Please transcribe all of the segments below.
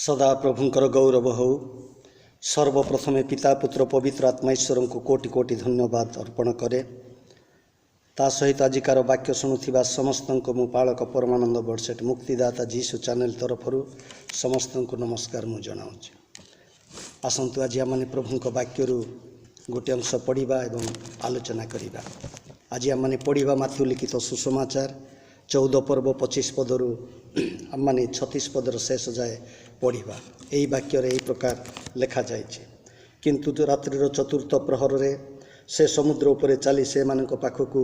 ସଦାପ୍ରଭୁଙ୍କର ଗୌରବ ହେଉ। ସର୍ବପ୍ରଥମେ ପିତା, ପୁତ୍ର, ପବିତ୍ର ଆତ୍ମା ଈଶ୍ୱରଙ୍କୁ କୋଟି କୋଟି ଧନ୍ୟବାଦ ଅର୍ପଣ କରେ। ତା ସହିତ ଆଜିକାର ବାକ୍ୟ ଶୁଣୁଥିବା ସମସ୍ତଙ୍କୁ ମୁଁ ପାଳକ ପରମାନନ୍ଦ ବଡ଼ସେଠ ମୁକ୍ତିଦାତା ଯୀଶୁ ଚ୍ୟାନେଲ ତରଫରୁ ସମସ୍ତଙ୍କୁ ନମସ୍କାର ମୁଁ ଜଣାଉଛି। ଆସନ୍ତୁ, ଆଜି ଆମମାନେ ପ୍ରଭୁଙ୍କ ବାକ୍ୟରୁ ଗୋଟିଏ ଅଂଶ ପଢ଼ିବା ଏବଂ ଆଲୋଚନା କରିବା। ଆଜି ଆମମାନେ ପଢ଼ିବା ମାଥ୍ୟୁ ଲିଖିତ ସୁସମାଚାର 14 ପର୍ବ 25 ପଦରୁ ଆମମାନେ 36 ପଦର ଶେଷ ଯାଏ ପଢ଼ିବା। ଏହି ବାକ୍ୟରେ ଏହି ପ୍ରକାର ଲେଖାଯାଇଛି, କିନ୍ତୁ ରାତ୍ରିର ଚତୁର୍ଥ ପ୍ରହରରେ ସେ ସମୁଦ୍ର ଉପରେ ଚାଲି ସେମାନଙ୍କ ପାଖକୁ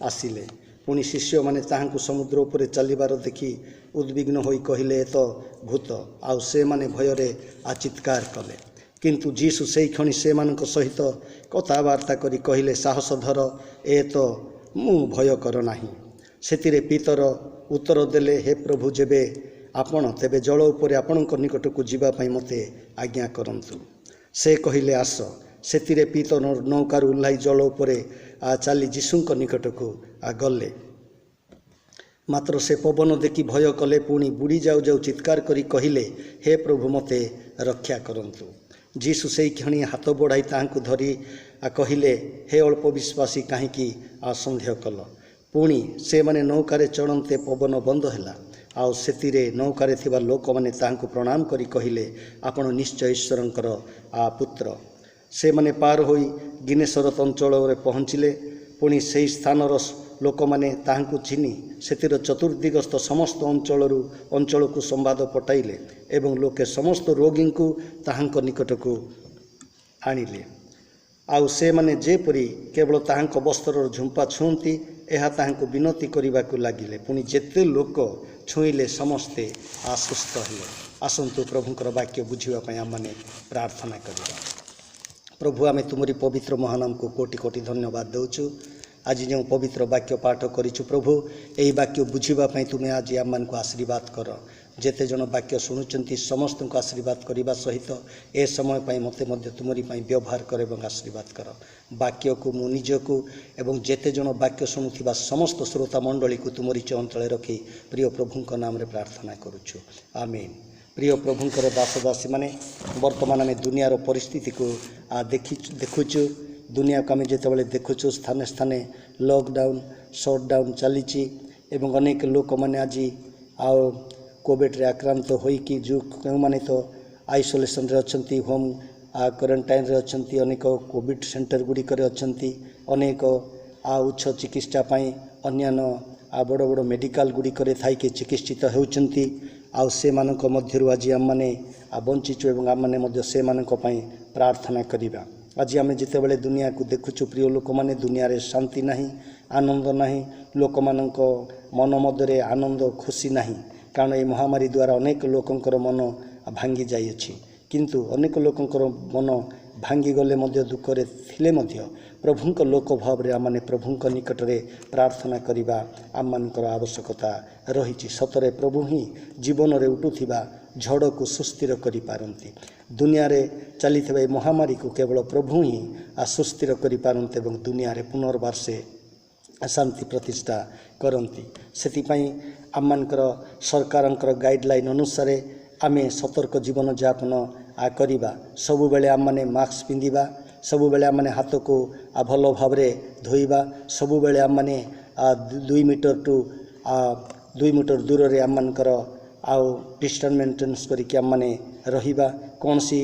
ଆସିଲେ। ପୁଣି ଶିଷ୍ୟମାନେ ତାହାଙ୍କୁ ସମୁଦ୍ର ଉପରେ ଚାଲିବାର ଦେଖି ଉଦ୍ବିଗ୍ନ ହୋଇ କହିଲେ, ଏ ତ ଭୂତ। ଆଉ ସେମାନେ ଭୟରେ ଚିତ୍କାର କଲେ। କିନ୍ତୁ ଯୀଶୁ ସେଇ କ୍ଷଣି ସେମାନଙ୍କ ସହିତ କଥାବାର୍ତ୍ତା କରି କହିଲେ, ସାହସ ଧର, ଏ ତ ମୁଁ, ଭୟ କର ନାହିଁ। ସେଥିରେ ପିତର ଉତ୍ତର ଦେଲେ, ହେ ପ୍ରଭୁ, ଯେବେ ଆପଣ, ତେବେ ଜଳ ଉପରେ ଆପଣଙ୍କ ନିକଟକୁ ଯିବା ପାଇଁ ମୋତେ ଆଜ୍ଞା କରନ୍ତୁ। ସେ କହିଲେ, ଆସ। ସେଥିରେ ପିତର ନୌକାରୁ ଓହ୍ଲାଇ ଜଳ ଉପରେ ଚାଲି ଯୀଶୁଙ୍କ ନିକଟକୁ ଗଲେ। ମାତ୍ର ସେ ପବନ ଦେଖି ଭୟ କଲେ। ପୁଣି ବୁଡ଼ି ଯାଉ ଯାଉ ଚିତ୍କାର କରି କହିଲେ, ହେ ପ୍ରଭୁ, ମୋତେ ରକ୍ଷା କରନ୍ତୁ। ଯୀଶୁ ସେଇ କ୍ଷଣି ହାତ ବଢ଼ାଇ ତାହାଙ୍କୁ ଧରି କହିଲେ, ହେ ଅଳ୍ପ ବିଶ୍ୱାସୀ, କାହିଁକି ସନ୍ଦେହ କଲ? ପୁଣି ସେମାନେ ନୌକାରେ ଚଢ଼ନ୍ତେ ପବନ ବନ୍ଦ ହେଲା। ଆଉ ସେଥିରେ ନୌକାରେ ଥିବା ଲୋକମାନେ ତାହାଙ୍କୁ ପ୍ରଣାମ କରି କହିଲେ, ଆପଣ ନିଶ୍ଚୟ ଈଶ୍ୱରଙ୍କର ପୁତ୍ର। ସେମାନେ ପାର ହୋଇ ଗିନେସରତ ଅଞ୍ଚଳରେ ପହଞ୍ଚିଲେ। ପୁଣି ସେହି ସ୍ଥାନର ଲୋକମାନେ ତାହାଙ୍କୁ ଚିହ୍ନି ସେଥିର ଚତୁର୍ଦିଗସ୍ଥ ସମସ୍ତ ଅଞ୍ଚଳରୁ ଅଞ୍ଚଳକୁ ସମ୍ବାଦ ପଠାଇଲେ ଏବଂ ଲୋକେ ସମସ୍ତ ରୋଗୀଙ୍କୁ ତାହାଙ୍କ ନିକଟକୁ ଆଣିଲେ। ଆଉ ସେମାନେ ଯେପରି କେବଳ ତାହାଙ୍କ ବସ୍ତ୍ରର ଝୁମ୍ପା ଛୁଅନ୍ତି, ଏହା ତାହାଙ୍କୁ ବିନତି କରିବାକୁ ଲାଗିଲେ। ପୁଣି ଯେତେ ଲୋକ ଛୁଇଁଲେ, ସମସ୍ତେ ସୁସ୍ଥ ହେଲେ। ଆସନ୍ତୁ, ପ୍ରଭୁଙ୍କର ବାକ୍ୟ ବୁଝିବା ପାଇଁ ଆମମାନେ ପ୍ରାର୍ଥନା କରିବା। ପ୍ରଭୁ, ଆମେ ତୁମରି ପବିତ୍ର ମହାନାମକୁ କୋଟି କୋଟି ଧନ୍ୟବାଦ ଦେଉଛୁ। ଆଜି ଯେଉଁ ପବିତ୍ର ବାକ୍ୟ ପାଠ କରିଛୁ ପ୍ରଭୁ, ଏହି ବାକ୍ୟ ବୁଝିବା ପାଇଁ ତୁମେ ଆଜି ଆମମାନଙ୍କୁ ଆଶୀର୍ବାଦ କର। ଯେତେ ଜଣ ବାକ୍ୟ ଶୁଣୁଛନ୍ତି, ସମସ୍ତଙ୍କୁ ଆଶୀର୍ବାଦ କରିବା ସହିତ ଏ ସମୟ ପାଇଁ ମୋତେ ମଧ୍ୟ ତୁମରି ପାଇଁ ବ୍ୟବହାର କର ଏବଂ ଆଶୀର୍ବାଦ କର। ବାକ୍ୟକୁ, ମୁଁ ନିଜକୁ ଏବଂ ଯେତେ ଜଣ ବାକ୍ୟ ଶୁଣୁଥିବା ସମସ୍ତ ଶ୍ରୋତା ମଣ୍ଡଳୀକୁ ତୁମରି ଚରଣ ରଖି ପ୍ରିୟ ପ୍ରଭୁଙ୍କ ନାମରେ ପ୍ରାର୍ଥନା କରୁଛୁ, ଆମେନ୍। ପ୍ରିୟ ପ୍ରଭୁଙ୍କର ଦାସ ଦାସୀମାନେ, ବର୍ତ୍ତମାନ ଆମେ ଦୁନିଆର ପରିସ୍ଥିତିକୁ ଦେଖି ଦେଖୁଛୁ। ଦୁନିଆକୁ ଆମେ ଯେତେବେଳେ ଦେଖୁଛୁ, ସ୍ଥାନେ ସ୍ଥାନେ ଲକଡାଉନ୍, ସଟ୍ଡାଉନ୍ ଚାଲିଛି ଏବଂ ଅନେକ ଲୋକମାନେ ଆଜି ଆଉ କୋଭିଡ଼ରେ ଆକ୍ରାନ୍ତ ହୋଇକି ଯେଉଁ କେଉଁମାନେ ତ ଆଇସୋଲେସନରେ ଅଛନ୍ତି, ହୋମ୍ କ୍ୱାରେଣ୍ଟାଇନ୍ରେ ଅଛନ୍ତି, ଅନେକ କୋଭିଡ଼ ସେଣ୍ଟର ଗୁଡ଼ିକରେ ଅଛନ୍ତି, ଅନେକ ଉଚ୍ଚ ଚିକିତ୍ସା ପାଇଁ ଅନ୍ୟାନ୍ୟ ବଡ଼ ବଡ଼ ମେଡ଼ିକାଲ ଗୁଡ଼ିକରେ ଥାଇକି ଚିକିତ୍ସିତ ହେଉଛନ୍ତି। ଆଉ ସେମାନଙ୍କ ମଧ୍ୟରୁ ଆଜି ଆମମାନେ ବଞ୍ଚିଛୁ ଏବଂ ଆମମାନେ ମଧ୍ୟ ସେମାନଙ୍କ ପାଇଁ ପ୍ରାର୍ଥନା କରିବା। ଆଜି ଆମେ ଯେତେବେଳେ ଦୁନିଆକୁ ଦେଖୁଛୁ, ପ୍ରିୟ ଲୋକମାନେ, ଦୁନିଆରେ ଶାନ୍ତି ନାହିଁ, ଆନନ୍ଦ ନାହିଁ, ଲୋକମାନଙ୍କ ମନ ମଧ୍ୟରେ ଆନନ୍ଦ ଖୁସି ନାହିଁ। କାରଣ ଏହି ମହାମାରୀ ଦ୍ୱାରା ଅନେକ ଲୋକଙ୍କର ମନ ଭାଙ୍ଗି ଯାଇଅଛି। କିନ୍ତୁ ଅନେକ ଲୋକଙ୍କର ମନ ଭାଙ୍ଗିଗଲେ ମଧ୍ୟ, ଦୁଃଖରେ ଥିଲେ ମଧ୍ୟ, ପ୍ରଭୁଙ୍କ ଲୋକ ଭାବରେ ଆମମାନେ ପ୍ରଭୁଙ୍କ ନିକଟରେ ପ୍ରାର୍ଥନା କରିବା ଆମମାନଙ୍କର ଆବଶ୍ୟକତା ରହିଛି। ସତରେ ପ୍ରଭୁ ହିଁ ଜୀବନରେ ଉଠୁଥିବା ଝଡ଼କୁ ସୁସ୍ଥିର କରିପାରନ୍ତି। ଦୁନିଆରେ ଚାଲିଥିବା ଏହି ମହାମାରୀକୁ କେବଳ ପ୍ରଭୁ ହିଁ ସୁସ୍ଥିର କରିପାରନ୍ତି ଏବଂ ଦୁନିଆରେ ପୁନର୍ବାର ସେ ଶାନ୍ତି ପ୍ରତିଷ୍ଠା କରନ୍ତି। ସେଥିପାଇଁ ଆମମାନଙ୍କର ସରକାରଙ୍କର ଗାଇଡ଼ଲାଇନ୍ ଅନୁସାରେ ଆମେ ସତର୍କ ଜୀବନଯାପନ କରିବା। ସବୁବେଳେ ଆମମାନେ ମାସ୍କ ପିନ୍ଧିବା, ସବୁବେଳେ ଆମମାନେ ହାତକୁ ଭଲ ଭାବରେ ଧୋଇବା, ସବୁବେଳେ ଆମମାନେ 2 ମିଟର ଟୁ 2 ମିଟର ଦୂରରେ ଆମମାନଙ୍କର ଆଉ ଡିଷ୍ଟାନ୍ସ ମେଣ୍ଟେନାନ୍ସ କରିକି ଆମମାନେ ରହିବା। କୌଣସି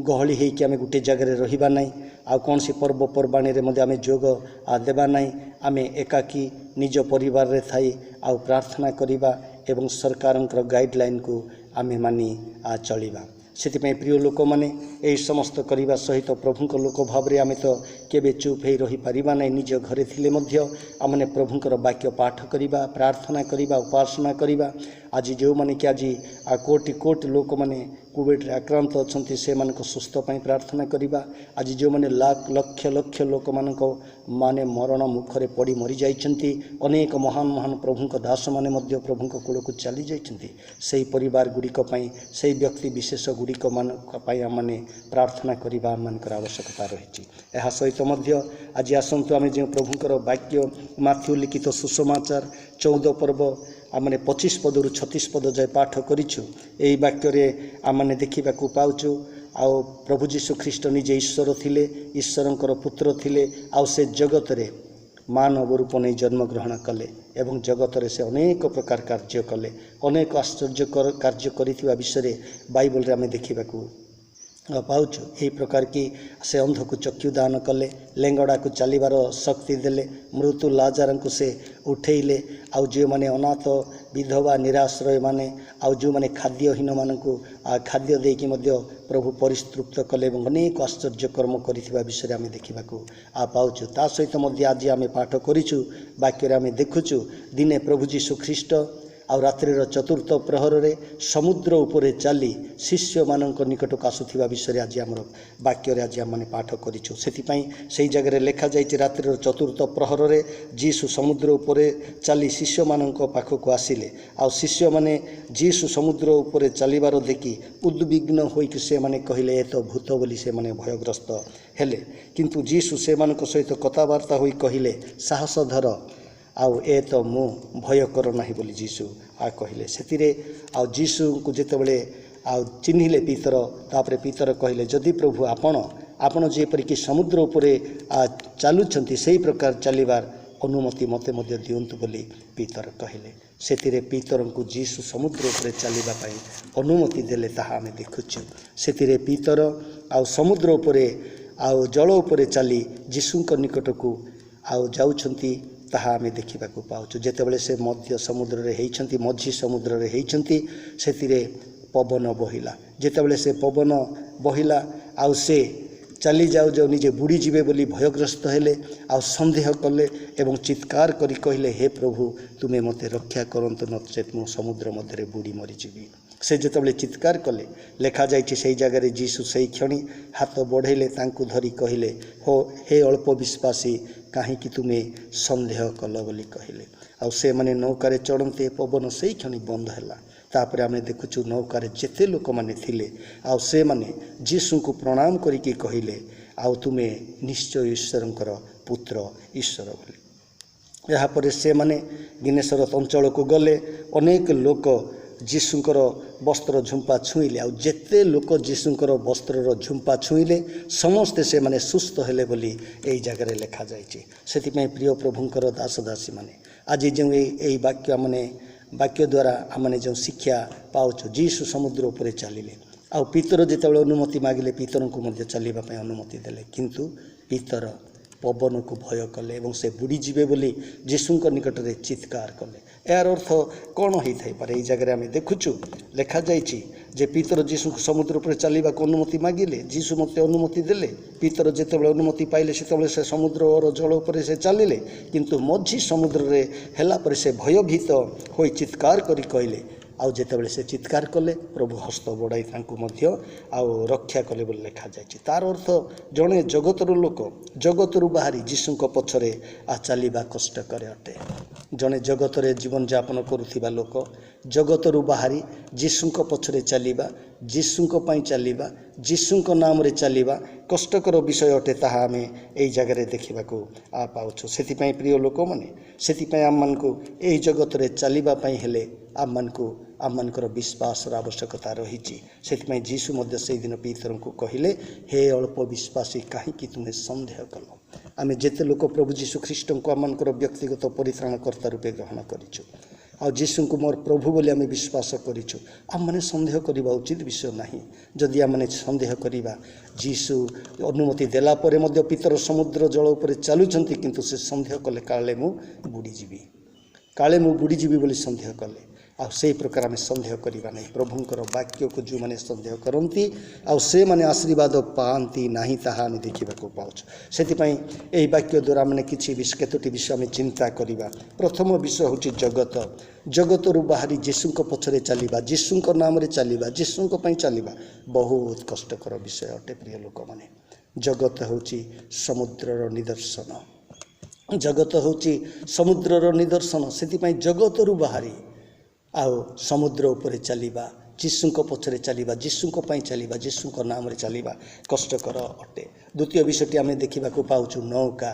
ଗହଳି ହେଇକି ଆମେ ଗୋଟିଏ ଜାଗାରେ ରହିବା ନାହିଁ। ଆଉ କୌଣସି ପର୍ବପର୍ବାଣିରେ ମଧ୍ୟ ଆମେ ଯୋଗ ଦେବା ନାହିଁ। ଆମେ ଏକାକୀ ନିଜ ପରିବାରରେ ଥାଇ ଆଉ ପ୍ରାର୍ଥନା କରିବା ଏବଂ ସରକାରଙ୍କର ଗାଇଡ଼ଲାଇନ୍କୁ ଆମେ ମାନି ଚଳିବା। ସେଥିପାଇଁ ପ୍ରିୟ ଲୋକମାନେ, ଏହି ସମସ୍ତ କରିବା ସହିତ ପ୍ରଭୁଙ୍କ ଲୋକ ଭାବରେ ଆମେ ତ କେବେ ଚୁପ୍ ହେଇ ରହିପାରିବା ନାହିଁ। ନିଜ ଘରେ ଥିଲେ ମଧ୍ୟ ଆମମାନେ ପ୍ରଭୁଙ୍କର ବାକ୍ୟ ପାଠ କରିବା, ପ୍ରାର୍ଥନା କରିବା, ଉପାସନା କରିବା। ଆଜି ଯେଉଁମାନେ କି ଆଜି କୋଟି କୋଟି ଲୋକମାନେ କୋଭିଡ଼ରେ ଆକ୍ରାନ୍ତ ଅଛନ୍ତି, ସେମାନଙ୍କ ସୁସ୍ଥ ପାଇଁ ପ୍ରାର୍ଥନା କରିବା। ଆଜି ଯେଉଁମାନେ ଲକ୍ଷ ଲକ୍ଷ ଲୋକମାନଙ୍କ ମାନେ ମରଣ ମୁଖରେ ପଡ଼ି ମରିଯାଇଛନ୍ତି, ଅନେକ ମହାନ ମହାନ ପ୍ରଭୁଙ୍କ ଦାସମାନେ ମଧ୍ୟ ପ୍ରଭୁଙ୍କ କୂଳକୁ ଚାଲି ଯାଇଛନ୍ତି, ସେହି ପରିବାର ଗୁଡ଼ିକ ପାଇଁ, ସେହି ବ୍ୟକ୍ତି ବିଶେଷ ଗୁଡ଼ିକ ମାନଙ୍କ ପାଇଁ ଆମମାନେ ପ୍ରାର୍ଥନା କରିବା ଆମମାନଙ୍କର ଆବଶ୍ୟକତା ରହିଛି। ଏହା ସହିତ ମଧ୍ୟ ଆଜି ଆସନ୍ତୁ, ଆମେ ଯେଉଁ ପ୍ରଭୁଙ୍କର ବାକ୍ୟ ମାଥ୍ୟୁ ଲିଖିତ ସୁସମାଚାର 14 ପର୍ବ ଆମେ 25 ପଦରୁ 36 ପଦ ଯାଏ ପାଠ କରିଛୁ। ଏହି ବାକ୍ୟରେ ଆମମାନେ ଦେଖିବାକୁ ପାଉଛୁ, ଆଉ ପ୍ରଭୁ ଯୀଶୁ ଖ୍ରୀଷ୍ଟ ନିଜେ ଈଶ୍ୱର ଥିଲେ, ଈଶ୍ୱରଙ୍କର ପୁତ୍ର ଥିଲେ, ଆଉ ସେ ଜଗତରେ ମାନବ ରୂପ ନେଇ ଜନ୍ମଗ୍ରହଣ କଲେ ଏବଂ ଜଗତରେ ସେ ଅନେକ ପ୍ରକାର କାର୍ଯ୍ୟ କଲେ। ଅନେକ ଆଶ୍ଚର୍ଯ୍ୟ କାର୍ଯ୍ୟ କରିଥିବା ବିଷୟରେ ବାଇବଲରେ ଆମେ ଦେଖିବାକୁ ପାଉଛୁ। ଏହି ପ୍ରକାର କି ସେ ଅନ୍ଧକୁ ଚକ୍ଷୁ ଦାନ କଲେ, ଲେଙ୍ଗଡ଼ାକୁ ଚାଲିବାର ଶକ୍ତି ଦେଲେ, ମୃତ୍ୟୁ ଲାଜାରଙ୍କୁ ସେ ଉଠେଇଲେ, ଆଉ ଯେଉଁମାନେ ଅନାଥ, ବିଧବା, ନିରାଶ୍ରୟମାନେ ଆଉ ଯେଉଁମାନେ ଖାଦ୍ୟହୀନମାନଙ୍କୁ ଖାଦ୍ୟ ଦେଇକି ମଧ୍ୟ ପ୍ରଭୁ ପରିତୃପ୍ତ କଲେ ଏବଂ ଅନେକ ଆଶ୍ଚର୍ଯ୍ୟ କର୍ମ କରିଥିବା ବିଷୟରେ ଆମେ ଦେଖିବାକୁ ପାଉଛୁ। ତା ସହିତ ମଧ୍ୟ ଆଜି ଆମେ ପାଠ କରିଛୁ, ବାକ୍ୟରେ ଆମେ ଦେଖୁଛୁ, ଦିନେ ପ୍ରଭୁ ଯୀଶୁ ଖ୍ରୀଷ୍ଟ ଆଉ ରାତ୍ରିର ଚତୁର୍ଥ ପ୍ରହରରେ ସମୁଦ୍ର ଉପରେ ଚାଲି ଶିଷ୍ୟମାନଙ୍କ ନିକଟକୁ ଆସୁଥିବା ବିଷୟରେ ଆଜି ଆମର ବାକ୍ୟରେ ଆଜି ଆମମାନେ ପାଠ କରିଛୁ। ସେଥିପାଇଁ ସେଇ ଜାଗାରେ ଲେଖାଯାଇଛି, ରାତ୍ରିର ଚତୁର୍ଥ ପ୍ରହରରେ ଯୀଶୁ ସମୁଦ୍ର ଉପରେ ଚାଲି ଶିଷ୍ୟମାନଙ୍କ ପାଖକୁ ଆସିଲେ, ଆଉ ଶିଷ୍ୟମାନେ ଯୀଶୁ ସମୁଦ୍ର ଉପରେ ଚାଲିବାର ଦେଖି ଉଦ୍ବିଗ୍ନ ହୋଇକି ସେମାନେ କହିଲେ, ଏ ତ ଭୂତ ବୋଲି ସେମାନେ ଭୟଗ୍ରସ୍ତ ହେଲେ। କିନ୍ତୁ ଯୀଶୁ ସେମାନଙ୍କ ସହିତ କଥାବାର୍ତ୍ତା ହୋଇ କହିଲେ, ସାହସ ଧର, ଆଉ ଏ ତ ମୁଁ, ଭୟ କର ନାହିଁ ବୋଲି ଯୀଶୁ କହିଲେ। ସେଥିରେ ଆଉ ଯୀଶୁଙ୍କୁ ଯେତେବେଳେ ଆଉ ଚିହ୍ନିଲେ ପିତର, ତାପରେ ପିତର କହିଲେ, ଯଦି ପ୍ରଭୁ ଆପଣ ଯେପରିକି ସମୁଦ୍ର ଉପରେ ଚାଲୁଛନ୍ତି, ସେଇ ପ୍ରକାର ଚାଲିବାର ଅନୁମତି ମୋତେ ମଧ୍ୟ ଦିଅନ୍ତୁ ବୋଲି ପିତର କହିଲେ। ସେଥିରେ ପିତରଙ୍କୁ ଯୀଶୁ ସମୁଦ୍ର ଉପରେ ଚାଲିବା ପାଇଁ ଅନୁମତି ଦେଲେ, ତାହା ଆମେ ଦେଖୁଛୁ। ସେଥିରେ ପିତର ଆଉ ସମୁଦ୍ର ଉପରେ ଆଉ ଜଳ ଉପରେ ଚାଲି ଯୀଶୁଙ୍କ ନିକଟକୁ ଆଉ ଯାଉଛନ୍ତି, ତାହା ଆମେ ଦେଖିବାକୁ ପାଉଛୁ। ଯେତେବେଳେ ସେ ମଧ୍ୟ ସମୁଦ୍ରରେ ହେଇଛନ୍ତି, ମଝି ସମୁଦ୍ରରେ ହେଇଛନ୍ତି, ସେଥିରେ ପବନ ବହିଲା। ଯେତେବେଳେ ସେ ପବନ ବହିଲା ଆଉ ସେ ଚାଲି ଯାଉ ଯାଉ ନିଜେ ବୁଡ଼ିଯିବେ ବୋଲି ଭୟଗ୍ରସ୍ତ ହେଲେ, ଆଉ ସନ୍ଦେହ କଲେ ଏବଂ ଚିତ୍କାର କରି କହିଲେ, ହେ ପ୍ରଭୁ, ତୁମେ ମୋତେ ରକ୍ଷା କରନ୍ତୁ, ନଚେତ୍ ମୁଁ ସମୁଦ୍ର ମଧ୍ୟରେ ବୁଡ଼ି ମରିଯିବି। ସେ ଯେତେବେଳେ ଚିତ୍କାର କଲେ, ଲେଖାଯାଇଛି ସେଇ ଜାଗାରେ ଯୀଶୁ ସେଇ କ୍ଷଣି ହାତ ବଢ଼େଇଲେ, ତାଙ୍କୁ ଧରି କହିଲେ, ହୋ ହେ ଅଳ୍ପ ବିଶ୍ୱାସୀ, କାହିଁକି ତୁମେ ସନ୍ଦେହ କଲ ବୋଲି କହିଲେ। ଆଉ ସେମାନେ ନୌକାରେ ଚଢ଼ନ୍ତେ ପବନ ସେଇ କ୍ଷଣି ବନ୍ଦ ହେଲା। ତାପରେ ଆମେ ଦେଖୁଛୁ, ନୌକାରେ ଯେତେ ଲୋକମାନେ ଥିଲେ ଆଉ ସେମାନେ ଯୀଶୁଙ୍କୁ ପ୍ରଣାମ କରିକି କହିଲେ, ଆଉ ତୁମେ ନିଶ୍ଚୟ ଈଶ୍ୱରଙ୍କର ପୁତ୍ର, ଈଶ୍ୱର ବୋଲି। ଏହାପରେ ସେମାନେ ଗିନେସରତ ଅଞ୍ଚଳକୁ ଗଲେ। ଅନେକ ଲୋକ ଯୀଶୁଙ୍କର ବସ୍ତ୍ର ଝୁମ୍ପା ଛୁଇଁଲେ, ଆଉ ଯେତେ ଲୋକ ଯୀଶୁଙ୍କର ବସ୍ତ୍ରର ଝୁମ୍ପା ଛୁଇଁଲେ, ସମସ୍ତେ ସେମାନେ ସୁସ୍ଥ ହେଲେ ବୋଲି ଏଇ ଜାଗାରେ ଲେଖାଯାଇଛି। ସେଥିପାଇଁ ପ୍ରିୟ ପ୍ରଭୁଙ୍କର ଦାସ ଦାସୀମାନେ, ଆଜି ଯେଉଁ ଏଇ ବାକ୍ୟ ମାନେ ବାକ୍ୟ ଦ୍ୱାରା ଆମମାନେ ଯେଉଁ ଶିକ୍ଷା ପାଉଛୁ, ଯୀଶୁ ସମୁଦ୍ର ଉପରେ ଚାଲିଲେ, ଆଉ ପିତର ଯେତେବେଳେ ଅନୁମତି ମାଗିଲେ, ପିତରଙ୍କୁ ମଧ୍ୟ ଚାଲିବା ପାଇଁ ଅନୁମତି ଦେଲେ। କିନ୍ତୁ ପିତର ପବନକୁ ଭୟ କଲେ ଏବଂ ସେ ବୁଡ଼ିଯିବେ ବୋଲି ଯୀଶୁଙ୍କ ନିକଟରେ ଚିତ୍କାର କଲେ। ଏହାର ଅର୍ଥ କ'ଣ ହେଇଥାଇପାରେ? ଏଇ ଜାଗାରେ ଆମେ ଦେଖୁଛୁ, ଲେଖାଯାଇଛି ଯେ ପିତର ଯୀଶୁଙ୍କୁ ସମୁଦ୍ର ଉପରେ ଚାଲିବାକୁ ଅନୁମତି ମାଗିଲେ, ଯୀଶୁ ମୋତେ ଅନୁମତି ଦେଲେ। ପିତର ଯେତେବେଳେ ଅନୁମତି ପାଇଲେ, ସେତେବେଳେ ସେ ସମୁଦ୍ରର ଜଳ ଉପରେ ସେ ଚାଲିଲେ। କିନ୍ତୁ ମଝି ସମୁଦ୍ରରେ ହେଲା ପରେ ସେ ଭୟଭୀତ ହୋଇ ଚିତ୍କାର କରି କହିଲେ, ଆଉ ଯେତେବେଳେ ସେ ଚିତ୍କାର କଲେ, ପ୍ରଭୁ ହସ୍ତ ବଢ଼ାଇ ତାଙ୍କୁ ମଧ୍ୟ ଆଉ ରକ୍ଷା କଲେ ବୋଲି ଲେଖାଯାଇଛି। ତାର ଅର୍ଥ, ଜଣେ ଜଗତର ଲୋକ ଜଗତରୁ ବାହାରି ଯୀଶୁଙ୍କ ପଛରେ ଚାଲିବା କଷ୍ଟକର ଅଟେ। ଜଣେ ଜଗତରେ ଜୀବନଯାପନ କରୁଥିବା ଲୋକ ଜଗତରୁ ବାହାରି ଯୀଶୁଙ୍କ ପଛରେ ଚାଲିବା, ଯୀଶୁଙ୍କ ପାଇଁ ଚାଲିବା, ଯୀଶୁଙ୍କ ନାମରେ ଚାଲିବା କଷ୍ଟକର ବିଷୟ ଅଟେ, ତାହା ଆମେ ଏଇ ଜାଗାରେ ଦେଖିବାକୁ ପାଉଛୁ। ସେଥିପାଇଁ ପ୍ରିୟ ଲୋକମାନେ, ସେଥିପାଇଁ ଆମମାନଙ୍କୁ ଏହି ଜଗତରେ ଚାଲିବା ପାଇଁ ହେଲେ ଆମମାନଙ୍କୁ ଆମମାନଙ୍କର ବିଶ୍ୱାସର ଆବଶ୍ୟକତା ରହିଛି। ସେଥିପାଇଁ ଯୀଶୁ ମଧ୍ୟ ସେଇଦିନ ପିତରଙ୍କୁ କହିଲେ, ହେ ଅଳ୍ପ ବିଶ୍ୱାସୀ, କାହିଁକି ତୁମେ ସନ୍ଦେହ କଲ? ଆମେ ଯେତେ ଲୋକ ପ୍ରଭୁ ଯୀଶୁ ଖ୍ରୀଷ୍ଟଙ୍କୁ ଆମମାନଙ୍କର ବ୍ୟକ୍ତିଗତ ପରିତ୍ରାଣକର୍ତ୍ତା ରୂପେ ଗ୍ରହଣ କରିଛୁ ଆଉ ଯୀଶୁଙ୍କୁ ମୋର ପ୍ରଭୁ ବୋଲି ଆମେ ବିଶ୍ୱାସ କରିଛୁ, ଆମମାନେ ସନ୍ଦେହ କରିବା ଉଚିତ ବିଷୟ ନାହିଁ। ଯଦି ଆମମାନେ ସନ୍ଦେହ କରିବା, ଯୀଶୁ ଅନୁମତି ଦେଲା ପରେ ମଧ୍ୟ ପିତର ସମୁଦ୍ର ଜଳ ଉପରେ ଚାଲୁଛନ୍ତି, କିନ୍ତୁ ସେ ସନ୍ଦେହ କଲେ, କାଳେ ମୁଁ ବୁଡ଼ିଯିବି, କାଳେ ମୁଁ ବୁଡ଼ିଯିବି ବୋଲି ସନ୍ଦେହ କଲେ। ଆଉ ସେଇ ପ୍ରକାର ଆମେ ସନ୍ଦେହ କରିବା ନାହିଁ। ପ୍ରଭୁଙ୍କର ବାକ୍ୟକୁ ଯେଉଁମାନେ ସନ୍ଦେହ କରନ୍ତି, ଆଉ ସେମାନେ ଆଶୀର୍ବାଦ ପାଆନ୍ତି ନାହିଁ, ତାହା ଆମେ ଦେଖିବାକୁ ପାଉଛୁ। ସେଥିପାଇଁ ଏହି ବାକ୍ୟ ଦ୍ୱାରା ଆମେ କିଛି କେତୋଟି ବିଷୟ ଆମେ ଚିନ୍ତା କରିବା। ପ୍ରଥମ ବିଷୟ ହେଉଛି ଜଗତ। ଜଗତରୁ ବାହାରି ଯୀଶୁଙ୍କ ପଛରେ ଚାଲିବା, ଯୀଶୁଙ୍କ ନାମରେ ଚାଲିବା, ଯୀଶୁଙ୍କ ପାଇଁ ଚାଲିବା ବହୁତ କଷ୍ଟକର ବିଷୟ ଅଟେ। ପ୍ରିୟ ଲୋକମାନେ, ଜଗତ ହେଉଛି ସମୁଦ୍ରର ନିଦର୍ଶନ। ଜଗତ ହେଉଛି ସମୁଦ୍ରର ନିଦର୍ଶନ। ସେଥିପାଇଁ ଜଗତରୁ ବାହାରି ଆଉ ସମୁଦ୍ର ଉପରେ ଚାଲିବା ଯୀଶୁଙ୍କ ପଛରେ ଚାଲିବା, ଯୀଶୁଙ୍କ ପାଇଁ ଚାଲିବା, ଯୀଶୁଙ୍କ ନାମରେ ଚାଲିବା କଷ୍ଟକର ଅଟେ। ଦ୍ୱିତୀୟ ବିଷୟଟି ଆମେ ଦେଖିବାକୁ ପାଉଛୁ ନୌକା।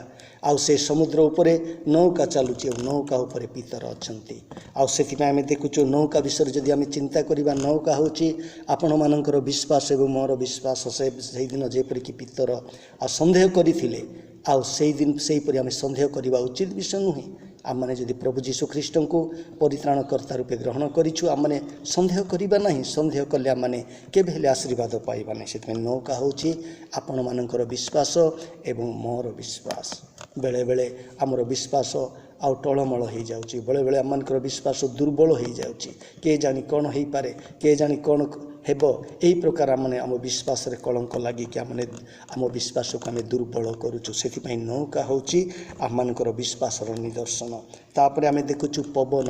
ଆଉ ସେ ସମୁଦ୍ର ଉପରେ ନୌକା ଚାଲୁଛି ଆଉ ନୌକା ଉପରେ ପିତର ଅଛନ୍ତି। ଆଉ ସେଥିପାଇଁ ଆମେ ଦେଖୁଛୁ, ନୌକା ବିଷୟରେ ଯଦି ଆମେ ଚିନ୍ତା କରିବା, ନୌକା ହେଉଛି ଆପଣମାନଙ୍କର ବିଶ୍ୱାସ ଏବଂ ମୋର ବିଶ୍ୱାସ। ସେ ସେଇଦିନ ଯେପରିକି ପିତର ଆଉ ସନ୍ଦେହ କରିଥିଲେ, ଆଉ ସେଇଦିନ ସେହିପରି ଆମେ ସନ୍ଦେହ କରିବା ଉଚିତ ବିଷୟ ନୁହେଁ। ଆମମାନେ ଯଦି ପ୍ରଭୁ ଯୀଶୁ ଖ୍ରୀଷ୍ଟଙ୍କୁ ପରିତ୍ରାଣକର୍ତ୍ତା ରୂପେ ଗ୍ରହଣ କରିଛୁ, ଆମମାନେ ସନ୍ଦେହ କରିବା ନାହିଁ। ସନ୍ଦେହ କଲେ ଆମମାନେ କେବେ ହେଲେ ଆଶୀର୍ବାଦ ପାଇବା ନାହିଁ। ସେଥିପାଇଁ ନୌକା ହେଉଛି ଆପଣମାନଙ୍କର ବିଶ୍ୱାସ ଏବଂ ମୋର ବିଶ୍ୱାସ। ବେଳେବେଳେ ଆମର ବିଶ୍ୱାସ ଆଉ ଟଳମଳ ହେଇଯାଉଛି, ବେଳେବେଳେ ଆମମାନଙ୍କର ବିଶ୍ୱାସ ଦୁର୍ବଳ ହେଇଯାଉଛି। କିଏ ଜାଣି କ'ଣ ହେଇପାରେ, କିଏ ଜାଣି କ'ଣ ହେବ, ଏହି ପ୍ରକାର ଆମମାନେ ଆମ ବିଶ୍ୱାସରେ କଳଙ୍କ ଲାଗିକି ଆମେ ଆମ ବିଶ୍ୱାସକୁ ଆମେ ଦୁର୍ବଳ କରୁଛୁ। ସେଥିପାଇଁ ନୌକା ହେଉଛି ଆମମାନଙ୍କର ବିଶ୍ୱାସର ନିଦର୍ଶନ। ତାପରେ ଆମେ ଦେଖୁଛୁ ପବନ।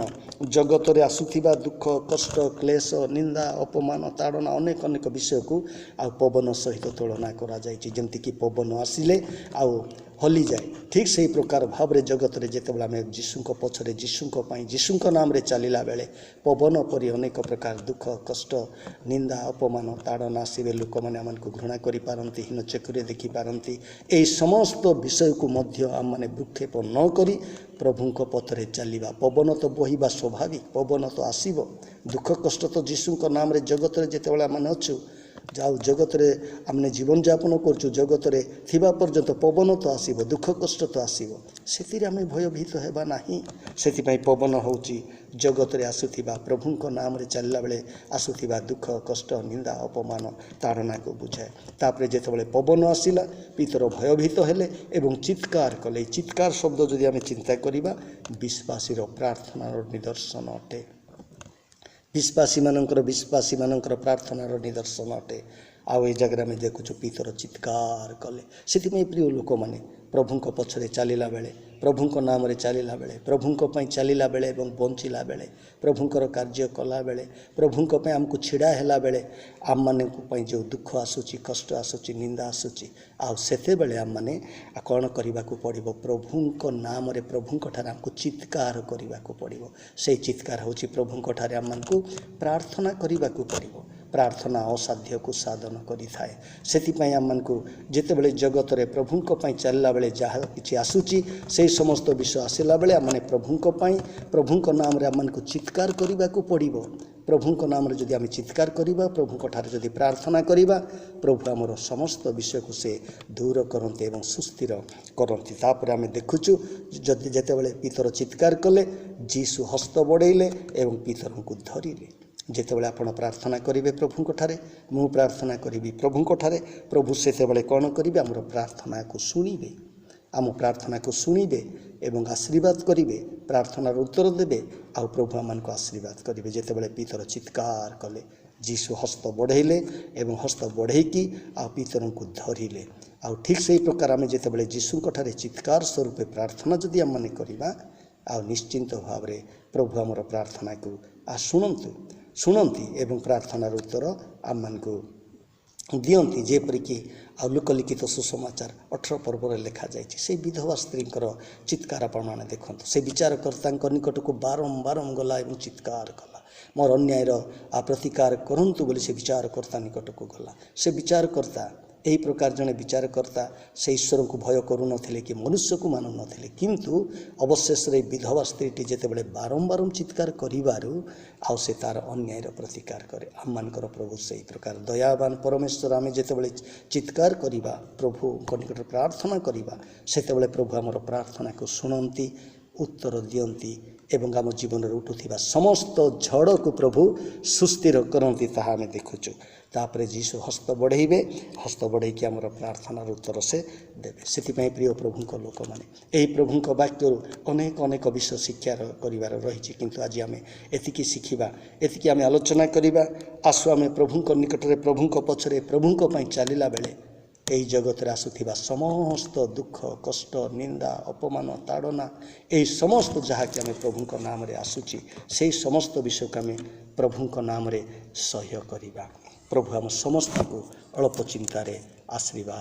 ଜଗତରେ ଆସୁଥିବା ଦୁଃଖ, କଷ୍ଟ, କ୍ଲେଶ, ନିନ୍ଦା, ଅପମାନ, ତାଡ଼ନା, ଅନେକ ଅନେକ ବିଷୟକୁ ଆଉ ପବନ ସହିତ ତୁଳନା କରାଯାଇଛି। ଯେମିତିକି ପବନ ଆସିଲେ ଆଉ ହଲିଯାଏ, ଠିକ୍ ସେହି ପ୍ରକାର ଭାବରେ ଜଗତରେ ଯେତେବେଳେ ଆମେ ଯୀଶୁଙ୍କ ପଛରେ, ଯୀଶୁଙ୍କ ପାଇଁ, ଯୀଶୁଙ୍କ ନାମରେ ଚାଲିଲା ବେଳେ ପବନ ପରି ଅନେକ ପ୍ରକାର ଦୁଃଖ, କଷ୍ଟ, ନିନ୍ଦା, ଅପମାନ, ତାଡ଼ନା ଆସିବେ। ଲୋକମାନେ ଆମମାନଙ୍କୁ ଘୃଣା କରିପାରନ୍ତି, ହୀନ ଚକ୍ଷୁରେ ଦେଖିପାରନ୍ତି। ଏହି ସମସ୍ତ ବିଷୟକୁ ମଧ୍ୟ ଆମମାନେ ଭ୍ରୂକ୍ଷେପ ନ କରି ପ୍ରଭୁଙ୍କ ପଥରେ ଚାଲିବା। ପବନ ତ ବହିବା ସ୍ୱାଭାବିକ, ପବନ ତ ଆସିବ, ଦୁଃଖ କଷ୍ଟ ତ ଯୀଶୁଙ୍କ ନାମରେ ଜଗତରେ ଯେତେବେଳେ ଆମମାନେ ଅଛୁ, ଯାଉ ଜଗତରେ ଆମେ ଜୀବନଯାପନ କରୁଛୁ, ଜଗତରେ ଥିବା ପର୍ଯ୍ୟନ୍ତ ପବନ ତ ଆସିବ, ଦୁଃଖ କଷ୍ଟ ତ ଆସିବ, ସେଥିରେ ଆମେ ଭୟଭୀତ ହେବା ନାହିଁ। ସେଥିପାଇଁ ପବନ ହେଉଛି ଜଗତରେ ଆସୁଥିବା, ପ୍ରଭୁଙ୍କ ନାମରେ ଚାଲିଲା ବେଳେ ଆସୁଥିବା ଦୁଃଖ, କଷ୍ଟ, ନିନ୍ଦା, ଅପମାନ, ତାଡ଼ନାକୁ ବୁଝାଏ। ତାପରେ ଯେତେବେଳେ ପବନ ଆସିଲା, ପିତର ଭୟଭୀତ ହେଲେ ଏବଂ ଚିତ୍କାର କଲେ। ଏଇ ଚିତ୍କାର ଶବ୍ଦ ଯଦି ଆମେ ଚିନ୍ତା କରିବା, ବିଶ୍ୱାସୀର ପ୍ରାର୍ଥନାର ନିଦର୍ଶନ ଅଟେ। ବିଶ୍ୱାସୀମାନଙ୍କର ପ୍ରାର୍ଥନାର ନିଦର୍ଶନ ଅଟେ। ଆଉ ଏଇ ଜାଗାରେ ଆମେ ଦେଖୁଛୁ ପିତର ଚିତ୍କାର କଲେ। ସେଥିପାଇଁ ପ୍ରିୟ ଲୋକମାନେ, ପ୍ରଭୁଙ୍କ ପଛରେ ଚାଲିଲା ବେଳେ, ପ୍ରଭୁଙ୍କ ନାମରେ ଚାଲିଲା ବେଳେ, ପ୍ରଭୁଙ୍କ ପାଇଁ ଚାଲିଲା ବେଳେ ଏବଂ ବଞ୍ଚିଲା ବେଳେ, ପ୍ରଭୁଙ୍କର କାର୍ଯ୍ୟ କଲାବେଳେ, ପ୍ରଭୁଙ୍କ ପାଇଁ ଆମକୁ ଛିଡ଼ା ହେଲା ବେଳେ ଆମମାନଙ୍କ ପାଇଁ ଯେଉଁ ଦୁଃଖ ଆସୁଛି, କଷ୍ଟ ଆସୁଛି, ନିନ୍ଦା ଆସୁଛି, ଆଉ ସେତେବେଳେ ଆମମାନେ କ'ଣ କରିବାକୁ ପଡ଼ିବ? ପ୍ରଭୁଙ୍କ ନାମରେ ପ୍ରଭୁଙ୍କ ଠାରେ ଆମକୁ ଚିତ୍କାର କରିବାକୁ ପଡ଼ିବ। ସେଇ ଚିତ୍କାର ହେଉଛି ପ୍ରଭୁଙ୍କ ଠାରେ ଆମମାନଙ୍କୁ ପ୍ରାର୍ଥନା କରିବାକୁ ପଡ଼ିବ। ପ୍ରାର୍ଥନା ଅସାଧ୍ୟକୁ ସାଧନ କରିଥାଏ। ସେଥିପାଇଁ ଆମମାନଙ୍କୁ ଯେତେବେଳେ ଜଗତରେ ପ୍ରଭୁଙ୍କ ପାଇଁ ଚାଲିଲା ବେଳେ ଯାହା କିଛି ଆସୁଛି, ସେଇ ସମସ୍ତ ବିଷୟ ଆସିଲା ବେଳେ ଆମମାନେ ପ୍ରଭୁଙ୍କ ପାଇଁ, ପ୍ରଭୁଙ୍କ ନାମରେ ଆମମାନଙ୍କୁ ଚିତ୍କାର କରିବାକୁ ପଡ଼ିବ। ପ୍ରଭୁଙ୍କ ନାମରେ ଯଦି ଆମେ ଚିତ୍କାର କରିବା, ପ୍ରଭୁଙ୍କ ଠାରେ ଯଦି ପ୍ରାର୍ଥନା କରିବା, ପ୍ରଭୁ ଆମର ସମସ୍ତ ବିଷୟକୁ ସେ ଦୂର କରନ୍ତି ଏବଂ ସୁସ୍ଥିର କରନ୍ତି। ତାପରେ ଆମେ ଦେଖୁଛୁ, ଯଦି ଯେତେବେଳେ ପିତର ଚିତ୍କାର କଲେ, ଯୀଶୁ ହସ୍ତ ବଢ଼େଇଲେ ଏବଂ ପିତରଙ୍କୁ ଧରିଲେ। ଯେତେବେଳେ ଆପଣ ପ୍ରାର୍ଥନା କରିବେ ପ୍ରଭୁଙ୍କ ଠାରେ, ମୁଁ ପ୍ରାର୍ଥନା କରିବି ପ୍ରଭୁଙ୍କ ଠାରେ, ପ୍ରଭୁ ସେତେବେଳେ କ'ଣ କରିବେ? ଆମର ପ୍ରାର୍ଥନାକୁ ଶୁଣିବେ, ଆମ ପ୍ରାର୍ଥନାକୁ ଶୁଣିବେ ଏବଂ ଆଶୀର୍ବାଦ କରିବେ, ପ୍ରାର୍ଥନାର ଉତ୍ତର ଦେବେ ଆଉ ପ୍ରଭୁ ଆମମାନଙ୍କୁ ଆଶୀର୍ବାଦ କରିବେ। ଯେତେବେଳେ ପିତର ଚିତ୍କାର କଲେ, ଯୀଶୁ ହସ୍ତ ବଢ଼େଇଲେ ଏବଂ ହସ୍ତ ବଢ଼େଇକି ଆଉ ପିତରଙ୍କୁ ଧରିଲେ। ଆଉ ଠିକ୍ ସେଇ ପ୍ରକାର ଆମେ ଯେତେବେଳେ ଯୀଶୁଙ୍କ ଠାରେ ଚିତ୍କାର ସ୍ୱରୂପେ ପ୍ରାର୍ଥନା ଯଦି ଆମମାନେ କରିବା, ଆଉ ନିଶ୍ଚିନ୍ତ ଭାବରେ ପ୍ରଭୁ ଆମର ପ୍ରାର୍ଥନାକୁ ଶୁଣନ୍ତି ଏବଂ ପ୍ରାର୍ଥନାର ଉତ୍ତର ଆମମାନଙ୍କୁ ଦିଅନ୍ତି। ଯେପରିକି ଆଉ ଲୂକଲିଖିତ ସୁସମାଚାର 18 ପର୍ବରେ ଲେଖାଯାଇଛି, ସେଇ ବିଧବା ସ୍ତ୍ରୀଙ୍କର ଚିତ୍କାର ଆପଣମାନେ ଦେଖନ୍ତୁ। ସେ ବିଚାରକର୍ତ୍ତାଙ୍କ ନିକଟକୁ ବାରମ୍ବାର ଗଲା ଏବଂ ଚିତ୍କାର କଲା, ମୋର ଅନ୍ୟାୟର ପ୍ରତିକାର କରନ୍ତୁ ବୋଲି ସେ ବିଚାରକର୍ତ୍ତା ନିକଟକୁ ଗଲା। ସେ ବିଚାରକର୍ତ୍ତା ଏହି ପ୍ରକାର ଜଣେ ବିଚାରକର୍ତ୍ତା, ସେ ଈଶ୍ୱରଙ୍କୁ ଭୟ କରୁନଥିଲେ କି ମନୁଷ୍ୟକୁ ମାନୁନଥିଲେ, କିନ୍ତୁ ଅବଶେଷରେ ବିଧବା ସ୍ତ୍ରୀଟି ଯେତେବେଳେ ବାରମ୍ବାର ଚିତ୍କାର କରିବାରୁ ଆଉ ସେ ତା'ର ଅନ୍ୟାୟର ପ୍ରତିକାର କରେ। ଆମମାନଙ୍କର ପ୍ରଭୁ ସେହି ପ୍ରକାର ଦୟାବାନ ପରମେଶ୍ୱର। ଆମେ ଯେତେବେଳେ ଚିତ୍କାର କରିବା, ପ୍ରଭୁଙ୍କ ନିକଟରେ ପ୍ରାର୍ଥନା କରିବା, ସେତେବେଳେ ପ୍ରଭୁ ଆମର ପ୍ରାର୍ଥନାକୁ ଶୁଣନ୍ତି, ଉତ୍ତର ଦିଅନ୍ତି ଏବଂ ଆମ ଜୀବନରେ ଉଠୁଥିବା ସମସ୍ତ ଝଡ଼କୁ ପ୍ରଭୁ ସୁସ୍ଥିର କରନ୍ତି, ତାହା ଆମେ ଦେଖୁଛୁ। ତାପରେ ଯୀଶୁ ହସ୍ତ ବଢ଼େଇବେ, ହସ୍ତ ବଢ଼େଇକି ଆମର ପ୍ରାର୍ଥନାର ଉତ୍ତର ସେ ଦେବେ। ସେଥିପାଇଁ ପ୍ରିୟ ପ୍ରଭୁଙ୍କ ଲୋକମାନେ, ଏହି ପ୍ରଭୁଙ୍କ ବାକ୍ୟରୁ ଅନେକ ଅନେକ ବିଷୟ ଶିକ୍ଷା କରିବାର ରହିଛି, କିନ୍ତୁ ଆଜି ଆମେ ଏତିକି ଶିଖିବା, ଏତିକି ଆମେ ଆଲୋଚନା କରିବା। ଆସୁ ଆମେ ପ୍ରଭୁଙ୍କ ନିକଟରେ, ପ୍ରଭୁଙ୍କ ପଛରେ, ପ୍ରଭୁଙ୍କ ପାଇଁ ଚାଲିଲା ବେଳେ ଏହି ଜଗତରେ ଆସୁଥିବା ସମସ୍ତ ଦୁଃଖ, କଷ୍ଟ, ନିନ୍ଦା, ଅପମାନ, ତାଡ଼ନା, ଏହି ସମସ୍ତ ଯାହାକି ଆମେ ପ୍ରଭୁଙ୍କ ନାମରେ ଆସୁଛି, ସେହି ସମସ୍ତ ବିଷୟକୁ ଆମେ ପ୍ରଭୁଙ୍କ ନାମରେ ସହ୍ୟ କରିବା। ପ୍ରଭୁ ଆମ ସମସ୍ତଙ୍କୁ ଅଳ୍ପ ଚିନ୍ତାରେ ଆଶୀର୍ବାଦ